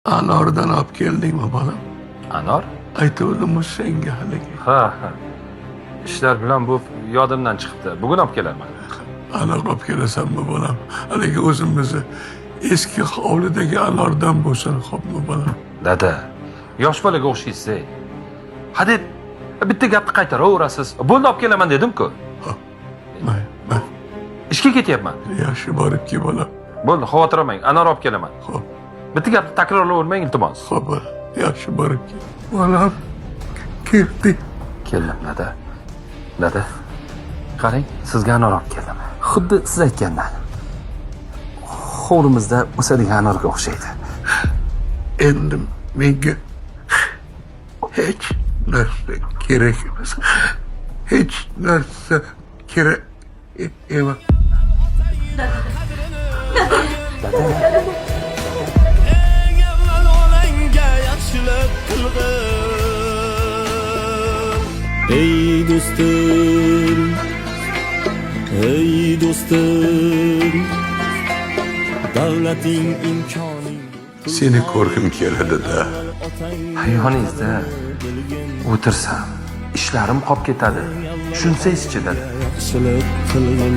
Anordan olib keldingmi, bolam? Anor? Aytuvdim senga haligi. Ha. Ishlar bilan bu yodimdan chiqibdi. Bugun olib kelaman. Anor olib kelasanmi, bolam? Haligi o'zimizni eski hovlidagi anordan bo'lsin, xo'pmi, bolam? Dada, yosh bolaga o'xshaysiz. Ey. Hadeb bitta gapni qaytaraverasiz. Bo'ldi, olib kelaman dedim-ku. May, may. Ishga ketyapman. Yaxshi borib kel, bolam. Bo'ldi, xavotir olmang. Anor olib kelaman. Xo'p, Bitta gapni takrorlayvermang, iltimos. xo'p, bolam. Yaxshi borib kel. Bolam, keldi. Keldim, dada. Dada, qarang, sizga anor olib keldim. Xuddi siz aytgandan. Hovlimizda o'sadigan anorga o'xshaydi. Endi menga hech narsa kerak emas. Hech narsa kerak emas. Eng avval onangga yaxshilik qilg'in. Ey do'stim, ey do'stim, davlating imkoning Seni ko'rgim keladi-da. Yoningizda o'tirsam, ishlarim qolib ketadi. Tushunsangizchi, dada. Yaxshilik qilg'in.